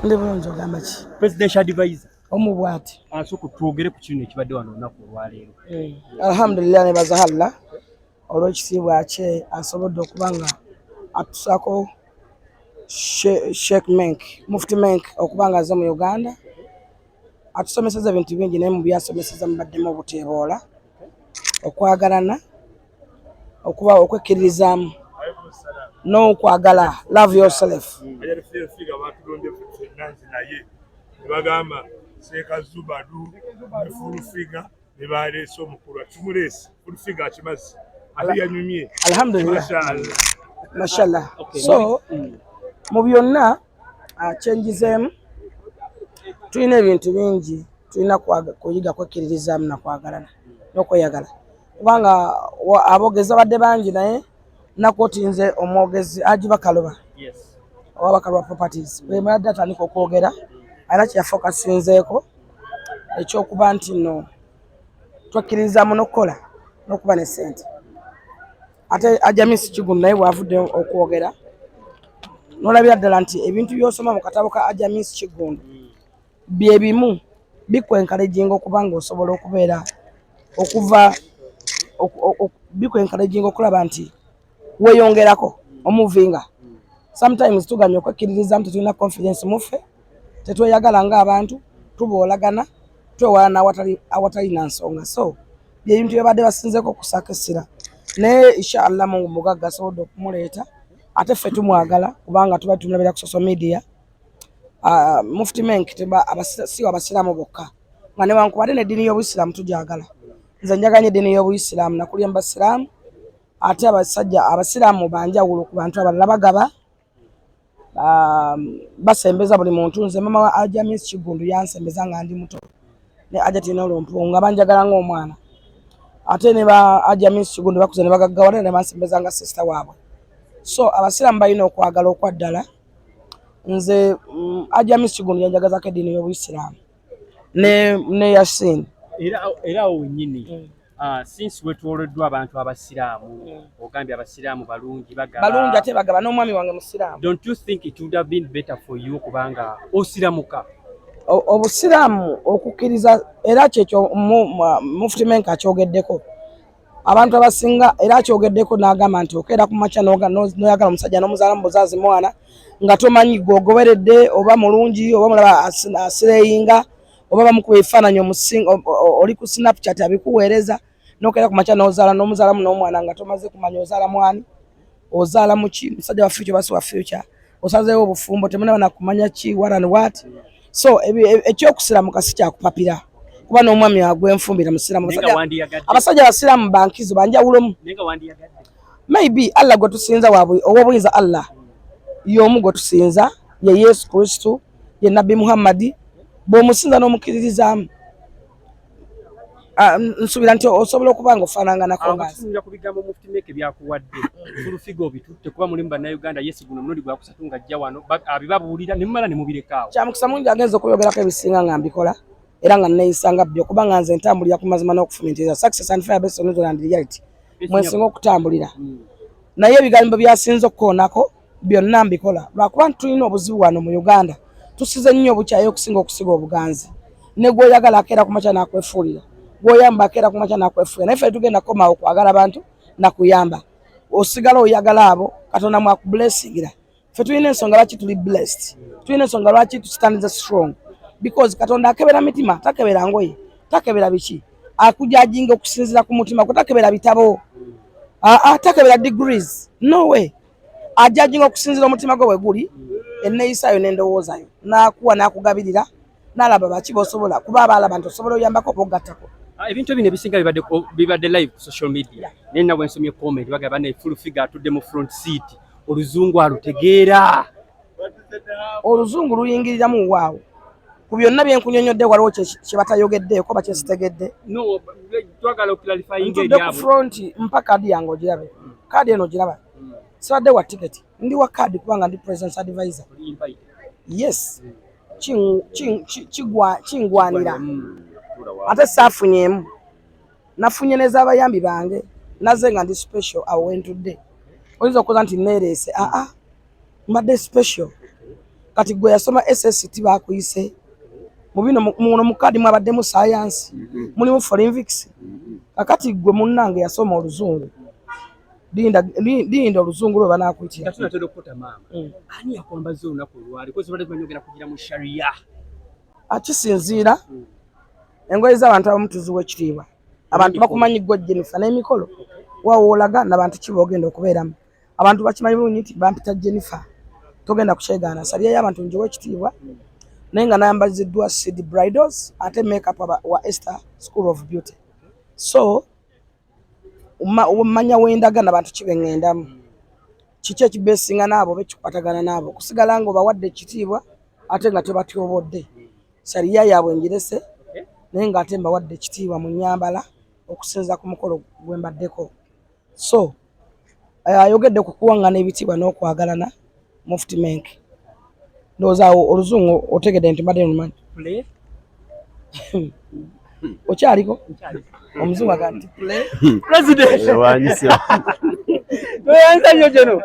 Ndi bulungi, ogamba ki? Presidential advisor. Omu bwati. Asooka twogere ku kino ekibadde wano olunaku olwaleero. Alhamdulillah, nebaza Allah olw'ekitiibwa kye asobodde okuba nga atusaako Sheikh Menk, Mufti Menk, okuba nga azze mu Uganda atusomeseza ebintu bingi, naye mu byasomeseza mubaddemu obuteeboola, okwagalana, okuba okwekkiririzaamu n'okwagala, love yourself. Ajafiga batulonde ffenna, nze naye ne bagamba Seeka Zubadu ne Full Figure ne baleese omukulu atumuleese. Full Figure akimaze ate yanyumye. Alhamdulillah. Mashallah. Mashallah. So mu byonna kyenjizeemu, tulina ebintu bingi tulina kuyiga kwekkiririzaamu nakwagalana n'okweyagala, kubanga aboogezi babadde bangi, naye nakwotinze omwogezi Ajiba Kaloba owa Bakaluba Properties bwe mbadde atandika okwogera, alina kyeyafokasinzeeko ekyokuba nti nno twekkiririzaamu n'okukola n'okuba ne ssente. Ate Hajji Hamis Kiggundu naye bw'avudde okwogera, n'olabira ddala nti ebintu by'osoma mu katabo ka Hajji Hamis Kiggundu bye bimu bikwencouraginga okuba nga osobola okubeera okuva bikwencouraginga okulaba nti weeyongerako omuvinga. Sometimes tuganya okwekkiririzamu, tetulina confidence muffe, tetweyagala ng'abantu, tuboolagana, twewalana awatali na nsonga. So byebintu byebadde basinzeeko okusaako essira, naye inshallah Mungu mugagga asobodde okumuleeta, ate ffe tumwagala kubanga tuba tumulabira ku social media. Mufti Menk si abasiraamu bokka, nga newankubadde n'eddiini y'obuyisiraamu tugyagala. Nze njagala eddiini y'obuyisiraamu, nakulya mu basiraamu, ate abasajja abasiraamu banjawulo ku bantu abalala, bagaba, basembeza buli muntu. Nze mama wa Hajji Hamis Kiggundu yansembeza nga ndi muto ne Hajjati Nolumpu, nga banjagala ng'omwana, ate ne ba Hajji Hamis Kiggundu bakuze ne bagaggawala ne bansembeza nga sister waabwe. So abasiraamu balina okwagala okwaddala. Nze Hajji Hamis Kiggundu yanjagazako eddiini y'obuyisiraamu ne Yasin. Era awo wennyini, since wetwoloddwa abantu abasiraamu, ogambye abasiraamu balungi, bagaba. Balungi ate bagaba, n'omwami wange musiraamu. Don't you think it would have been better for you kubanga osiramuka? Obusiraamu okukkiriza, era kyekyo Mufti Menk akyogeddeko. Abantu abasinga era akyogeddeko n'agamba nti okeera ku makya n'oyagala omusajja n'omuzaala mu buzaazi mwana nga tomanyi gweogoberedde oba mulungi oba mulaba asireyinga oba bamukuba ebifaananyi oli ku Snapchat abikuweereza, n'okeera ku makya n'ozaala n'omuzaalamu n'omwana nga tomaze kumanya ozaala mwani, ozaala muki, musajja wa future oba si wa future, osazeewo obufumbo temunaba nakumanya ki, what and what. So ekyokusiramuka si kyakupapira, kuba n'omwami agwenfumbira musiraamu. Naye nga wandiyagadde? Abasajja abasiraamu bankizo, banjawulomu. Naye nga wandiyagadde? Maybe Allah gwe tusinza ow'obuyinza, Allah y'omu gwe tusinza, ye Yesu Kristu, ye Nabbi Muhammadi. Bw'omusinza n'omukkiririzaamu, nsuubira nti osobola okuba nga ofaananganako nga nze. Okusinziira ku bigambo Mufti Menk byakuwadde, Full Figure obitutte, kuba mulimu Bannayuganda yesi guno omulundi gwakusatu ng'ajja wano, abibabuulira ne mumala ne mubirekaawo. Kyamukisa mungi agenza okubyogerako ebisinga nga mbikola era nga neeyisa nga bbyo, kubanga nze ntambulira ku mazima n'okufumiitiriza, success and fire based on reason and reality, mwensinga okutambulira. Naye ebigambo byasinze okukoonako byonna mbikola, lwakuba nti tulina obuzibu wano mu Uganda, tusize nnyo obukyayi okusinga okusiga obuganzi. Ne gwoyagala akeera ku makya n'akwefuulira, gwoyamba akeera ku makya n'akwefuulira. Naye ffe tugenda kukomawo kwagala bantu nakuyamba, osigala oyagala abo Katonda mwakublessingira. Ffe tulina ensonga lwaki tuli blessed, tulina ensonga lwaki tustandize strong, because Katonda akebera mitima, takebera ngoye, takebera biki, akujudginga okusinziira ku mutima gwe, takebera bitabo, aa, takebera degrees, no way. Ajudginga okusinziira omutima gwe bwe guli, enneeyisayo n'endowoozayo, n'akuwa n'akugabirira, n'alaba baki bosobola kuba aba alaba nti osobola oyambako oba ogattako. Ebintu bino ebisinga bibadde live ku social media, naye nna bwe nsomye comment bagamba ne Full Figure atudde mu front seat, oluzungu alutegeera. Oluzungu luyingiriramu waawo. Ku byonna byenkunyonyodde waliwo kye batayogeddeeko oba kyesitegedde? No, twagala okuclarifyinga. Ntudde ku front, mpa kaadi yange ogirabe. Kaadi eno ogiraba? Sibadde wa tiketi, ndi wa kaadi kubanga ndi president's advisor. Yes, kingwanira. Ate saafunyeemu, nafunye n'ez'abayambi bange. Naze nga ndi special awo wentudde. Oyinza okukoza nti neereese, aa, mbadde special. Kati gwe yasoma SST bakuyise mu bino, muno mukadi mwabaddemu science, mulimu forensics. Kakati gwe munnange yasoma oluzungu, linda oluzungu lwe banaakuyitira. Nga tunatera okukota maama, ani yakwambaza olunaku olwali kozi badde tumanyi ogenda kugira mu sharia? Akisinziira engoye z'abantu abamu tuziwa ekitiibwa. Abantu bakumanyi gwe Jennifer n'emikolo wawoolaga nabantu ki boogenda okubeeramu. Abantu bakimanyi bulungi nti bampita Jennifer, togenda kukyegaana. Saliyayo abantu ngiwa ekitiibwa, naye nga nayambaziddwa Seed Bridals, ate makeup wa Esther School of Beauty. So mmanya wendaga nabantu ki beŋŋendamu, kiki ekibeesinga naabo oba ekikwatagana naabo, okusigala nga obawadde ekitiibwa ate nga tebatyobodde. Sariya yaabwe ngirese, naye ng'ate mbawadde ekitiibwa mu nnyambala okusinza ku mukolo gwe mbaddeko. So ayogedde ku kuwaŋŋana ebitiibwa n'okwagalana. Mufti Menk, ndowooza awo oluzungu otegedde nti mbadde lumanyi. Play. Okyaliko omuzungu aga nti play. President. Ewanyisa. Toyanza nnyo geno.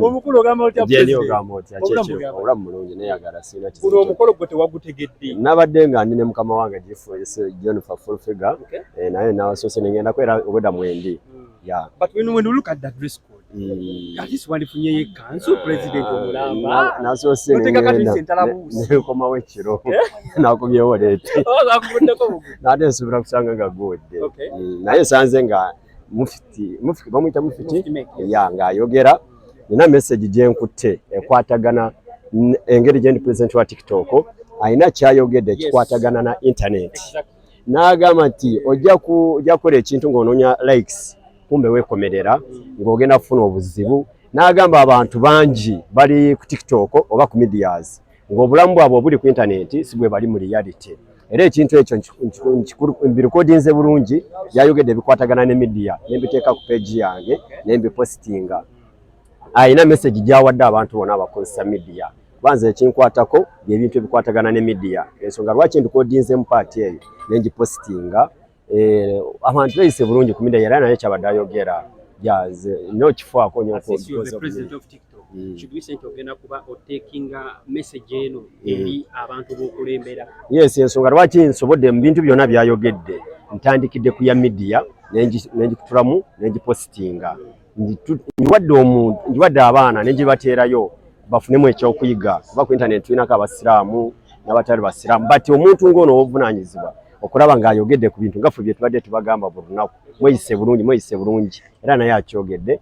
Omukulu ogamba otya? Gyeri President? ogamba otya? Obulamu Kyekyo. bugamba. Obulamu bulungi, neyagala sirina Guno kizibu. omukolo gwe tewagutegedde? Nabadde nga ndi ne mukama wange Jennifer Full Figure. Naye nasoose nengendako era obwedda mwendi ya. But when you look at the dress code, at least wandifunyeyo ekkanzu, president omulamba. Nasoose Noteeka nengenda kati entalabuusi. nenkomawo ekiro, nakomyewo late. Akuvuddeko bugu. Nate nsuubira kusanga nga guwedde. Naye nsanze nga mufti bamuyita mufti Mufti Menk, yes. Ya ng'ayogera, nina message gye nkutte ekwatagana engeri gye ndi president wa TikTok, alina kyayogedde ekikwatagana na internet. N'agamba nti ojja kukola ekintu ng'onoonya likes, kumbe weekomerera ng'ogenda kufuna obuzibu. N'agamba abantu bangi bali ku TikTok oba ku medias ng'obulamu bwabwe obuli ku internet si bwe bali mu reality. Era ekintu ekyo mbirekodinze bulungi, byayogedde ebikwatagana ne media, ne mbiteeka ku page yange ne mbipositinga. Alina message gy'awadde abantu bonna abakozesa media, kubanza ekinkwatako byebintu ebikwatagana ne media, ensonga lwaki ndikodinze mu part eyo nengipositinga. Abantu beeyise bulungi ku media, era naye kyabadde ayogera jaze nokifaako nnyo. Since you're Because the of president me. of TikTok, should we say nti ogenda kuba otakinga message eno eri abantu b'okulembera? Yes, ensonga lwaki nsobodde mu bintu byonna byayogedde, ntandikidde ku ya media nengikutulamu nengipositinga. Ngiwadde omuntu, ngiwadde abaana nengibateerayo bafunemu ekyokuyiga, kuba ku internet tulinako abasiraamu n'abatali basiraamu, but omuntu ng'ono ow'obuvunaanyizibwa okulaba ng'ayogedde ku bintu nga ffe bye tubadde tubagamba buli lunaku, mweyise bulungi, mweyise bulungi, era naye akyogedde.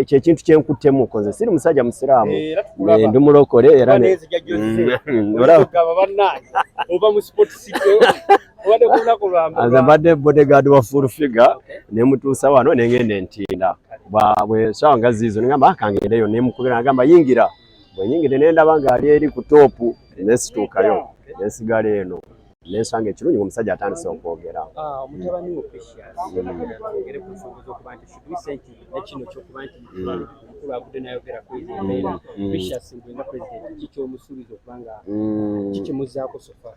Kyekintu kyenkuttemu, nze siri musajja musiraamu. Era tukulaba. Ndi mulokole era Kuba n'enzija gy'ozze. Olaba- Ogamba bannange ova mu sport city, obadde ku lunaku lwa Nze mbadde bodyguard wa Full Figure, nemutuusa wano nengenda entinda. Bwe sawa nga ziizo nengamba, "Ah, kangendeyo." Nemukubira, nagamba yingira. Bwe nyingire nendaba ng'ali eri ku top, nesituukayo nensigala eno, nensanga ekirungi ng'omusajja atandise okwogera. Ah, mutabani wo Precious, twogere ku nsonga z'okuba nti should we say nti nekino kyokuba nti omukulu avudde n'ayogera ku ezo embeera, Precious gwe nga president kikyomusuubiza okuba nga kikimuzaako so far?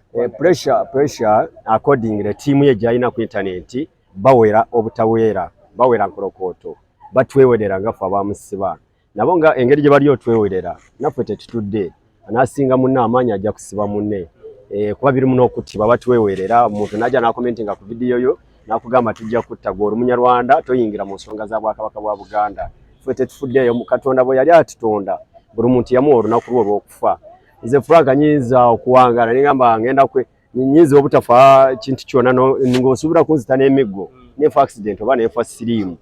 Pressure accordingly ttiimu ye gy'alina ku internet bawera obutaweera, bawera nkolokooto, batwewerera nga ffe abamusiba nabo, nga engeri gye bali otwewerera naffe tetutudde. Anaasinga munne amaanyi ajja kusiba munne. Kuba birimu n'okuttibwa, batwewerera. Omuntu n'ajja n'akomentinga ku vidiyo yo n'akugamba tujja kutta gwe, oli Munyarwanda, toyingira mu nsonga za Bwakabaka bwa Buganda. Ffe tetufuddeeyo. Katonda bwe yali atutonda, buli muntu yamuwa olunaku lwe olw'okufa. Nze Frank nyinza okuwangaala nengamba ngenda kwe nyinza obutafa kintu kyonna, ng'osuubira kunzita n'emiggo nefa accident oba nefa siriimu.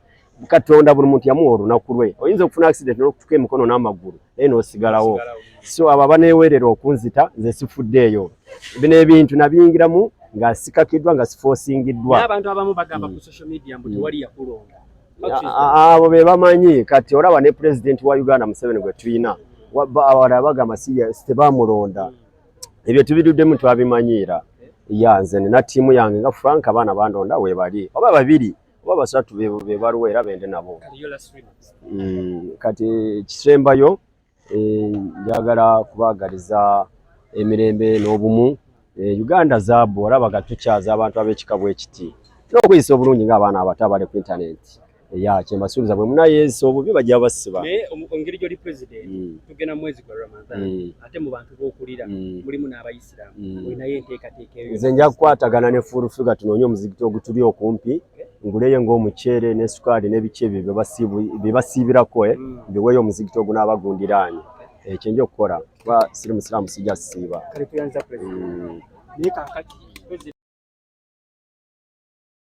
Katonda buli muntu yamuwa olunaku lwe. Oyinza okufuna accident n'okutuka emikono n'amagulu naye n'osigalawo. So abo abaneewerera okunzita, nze sifuddeeyo. Bino ebintu nabiyingiramu nga sikakiddwa, nga sifoosingiddwa. Naye abantu abamu bagamba ku social media mbu tewali yakulonda. Abo be bamanyi. Kati olaba ne president wa Uganda Museveni gwe tulina, abalala bagamba si tebamulonda. Ebyo tubiruddemu, twabimanyiira. Ya nze nina ttiimu yange nga Frank, abaana bandonda weebali, oba babiri oba basatu be baliwo era bende nabo. Kati your last remarks. Kati kisembayo, njagala kubaagaliza emirembe n'obumu. Uganda zaabu, olaba ga tukyaza abantu ab'ekika bwe kiti n'okuyisa obulungi ng'abaana abato abali ku internet. Ya, kyembasuubiza, bwe munayeesa obubi bajja basiba. Naye engeri gy'oli president, tugenda mu mwezi gwa Ramadan, ate mu bantu b'okulira mulimu n'abayisiraamu, olinayo enteekateeka eyo? Nze nja kukwatagana ne Full Figure, tunoonye omuzigiti ogutuli okumpi, nguleyo ng'omuceere n'esukaali n'ebiki ebyo bye basiibirako, mbiweeyo omuzigiti ogunaaba gundiraanye. Ekyo nja okukola kuba siri musiraamu, sijja siisiba. Kale, tuyanza president. Naye kaakati